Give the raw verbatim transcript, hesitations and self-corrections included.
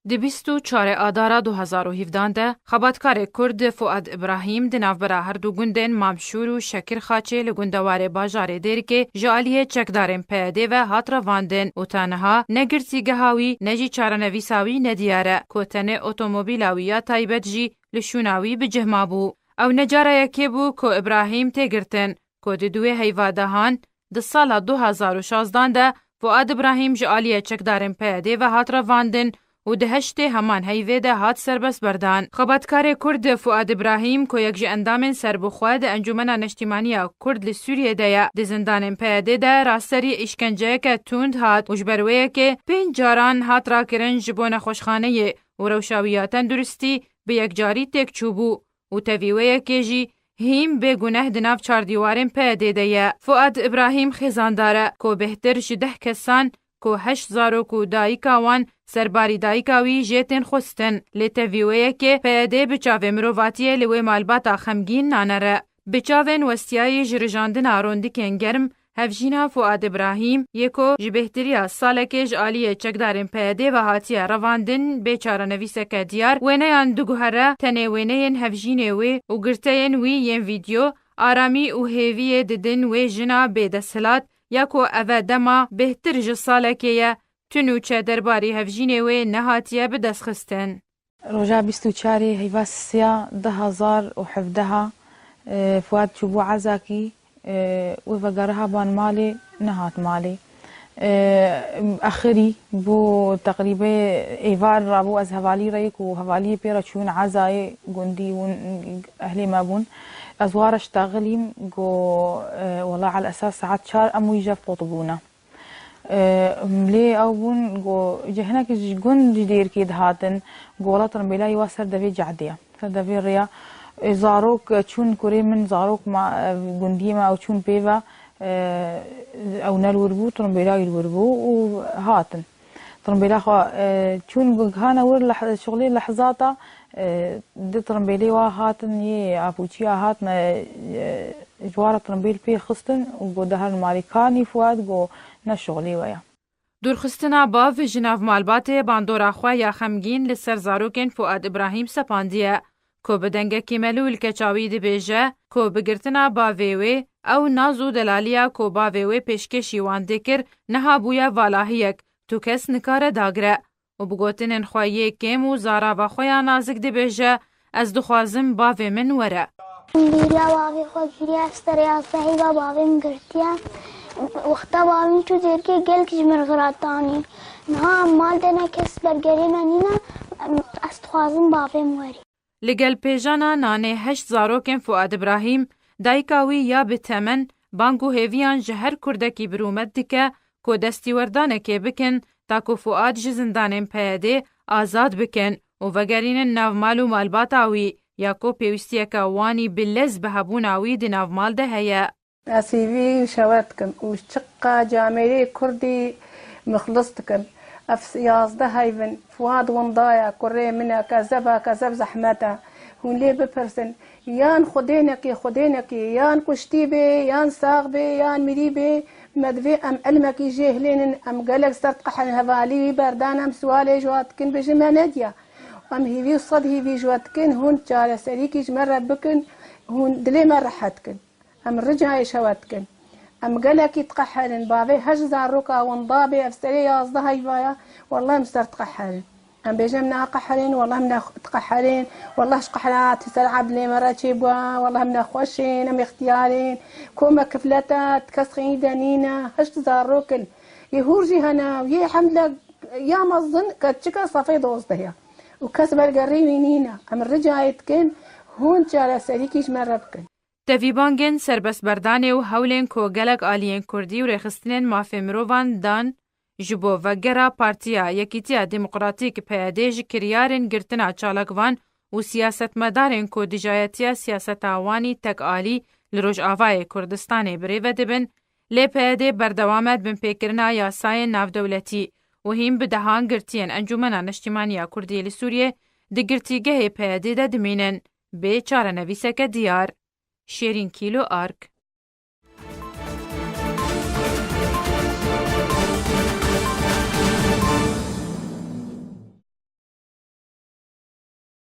Di bîst û çarê Adara du hezar û hevdehan de, xebatkarê Kurd Fuad Ibrahîm di navbera herdu gundên Mamşûr û Şekirxaçê li gundewarê bajarê Dêrikê ji aliyê çekdarên P Y D'ê ve hat revandin û ta niha ne girtîgeha wî ne jî çarenivîsa wî nediyar e, ku tenê otomobîla wî ya taybet jî li şûna wî bi cih mabû. Ew ne cara yekê bû ku Ibrahîm tê girtin, ku di duwê heyva dehan, di sala du hezar û şazdan de Fuad Ibrahîm ji aliyê çekdarên P Y D'ê ve hat revandin û di heştê heman heyvê de hat serbest berdan. Xebatkarê Kurd Fuad Ibrahîm, ku yek ji endamên serbixwe di Encûmena Neştîmaniya Kurd li Sûriyê de ye, di zindanên P Y D'ê de raserî îşkenceyeke tund hat û ji ber wê yekê pênc caran hat rakirin ji bo nexweşxaneyê û rewşa wî ya tenduristî bi yekcarî têk çûbû û tevî wê yekê jî hîn bê guneh di nav çardîwarên P Y D'ê de ye. Fuad Ibrahîm xêzandar e ku bêhtir ji deh kesan ku heşt zarok û dayika wan serbarî dayika wî jê tên xwestin. Lê tevî wê yekê P Y D bi çavê mirovatiyê li wê malbata xemgîn nanere. Bi çavên westiyayî ji rijandina rondikên germ, hevjîna Fuad Ibrahîm yê ku ji bêhtiriya salekê ji aliyê çekdarên P Y D ve hatiye revandin, bê çarenivîseke diyar wêneyan diguhere, tenê wêneyên hevjînê wê û girteyên wî yên vîdyo, aramî û hêviyê didin wê jina bêdesthilat ya ku eve dema bêhtir ji salekê ye, tu nûçe derbarî hevjînê wê nehatiye bidestxistin. Roja bîst û çarê heyva sisiya du hezar û hevdeha, e, Fuad çûbû ezakî, e, wê vegeriha ban malê, nehat malê. E, axirî bû teqrîbê êvar rabû ez hevalî re yek û hevaliyê pê re çûn ezayê gundî û ehlê me bûn. Ez wa re ştaxilîm, got, e, wela el esas saet çar em wî jev qutbûne. E, lê ew bûn, got, ji hinekî ji gund ji Dêrikê dihatin, got, wela tirimbêlayî wa ser devê cadê ye, ser devê rêya. E, zarok, e, çûn kurê min, zarok ma, e, gundiyê me ew çûn pê ve, e, ew ne li wir bû, tirimbêlayî li wir bû û hatin. Tirimbêla xwe, e, çûn gihane wir leh-, şixulê lehzata, e, di tirimbêlê wa hatin yê apûçiya hatine, e, ji wa re tirimbêl pê xistin û got, de herin malê, kanî Fuad, got, ne şixulê we ye. Dûrxistina bav ji nav malbatê bandora xwe ya xemgîn li ser zarokên Fuad Ibrahîm sepandiye, ku bi dengekî melûl keça wî dibêje ku bi girtina bavê wê, ew naz û delaliya ku bavê wê pêşkêşî wan dikir, niha bûye valahiyek, tu kes nikare dagire û bi gotinên xwe yê kêm û zarava xwe ya nazik dibêje, ez dixwazim bavê min were. Bîriya bavê xwe kiriye, ez serê yazdehê ve bavê min girtiye. Wexta bavê min çû Dêrikê gelek ji min re xirat anî. Niha em mal de ne kes bergerê me nîne, em, ez dixwazim bavê min werî. Li gel pêjana nanê heşt zarokên Fuad Ibrahîm, dayika wî ya bi temen bang û hêviyan ji her kurdekî bi rûmet dike ku destîwerdanekê bikin, ta ku Fuad ji zindanên P Y D'ê azad bikin û vegerînin nav mal û malbata wî, ya ku pêwîstiyeke wanî bi lez bi hebûna wî di nav mal de heye. Ez hîvî şewet dikim û çiqa camêrê kurdî mixlis dikim. Ev yazdeh heyvin, Fuad winda ye, kurê min e, kezeb e, kezeb zehmet e. Hûn lê bipirsin, yan xwedênekê, xwedênekê, yan kuştî bê, yan sax bê, yan mirî bê, me divê em ilmekî jê hilênin, em gelek ser diqehirin, hevalî wî berdan, em siwalê ji wa dikin, bêjin me nediya. Em hîvî û sed hîvî ji we dikin, hûn çareserîkî ji me re bikin, hûn dilê me rehet kin. Em ricayê ji we dikin. Em gelekî diqehirin. Bavê heşt zaroka winda bê, ev serê yazdeh heyva ye. Wele em ser diqehirin. Em bêjin em naqihirin, wele em ne diqehirin. Wele ji qehra ti ser ebdilê me re çêbûye. Wele em nexweş in, em îxtiyar in. Kome kiflet e, kes xeyî de nîne. Heşt zarok in. Yê hûr jî hene, yê hemle ya mezin keçik e sefê dozdeh ya. Û kes bergerî wî nîne. Em ricayê dikin, hûn çareserîkî ji me re bikin. Tevîbangên serbestberdanê û hewlên ku gelek aliyên kurdî û rêxistinên mafê mirovan dan ji bo vegera Partiya Yekîtiya Demokratîk, P Y D, ji kiryarên girtina çalakvan û siyasetmedarên ku dijayetiya siyaseta wan î tekalî li Rojavayê Kurdistanê birêve dibin, lê P Y D berdewam e di binpêkirina yasayên navdewletî û hîn bi dehan girtiyên Encûmena Neştîmaniya Kurdî li Sûriyê di girtîgehê P Y D de dimînin, bê çarenivîseke diyar. Şêrîn Kîlo Ark.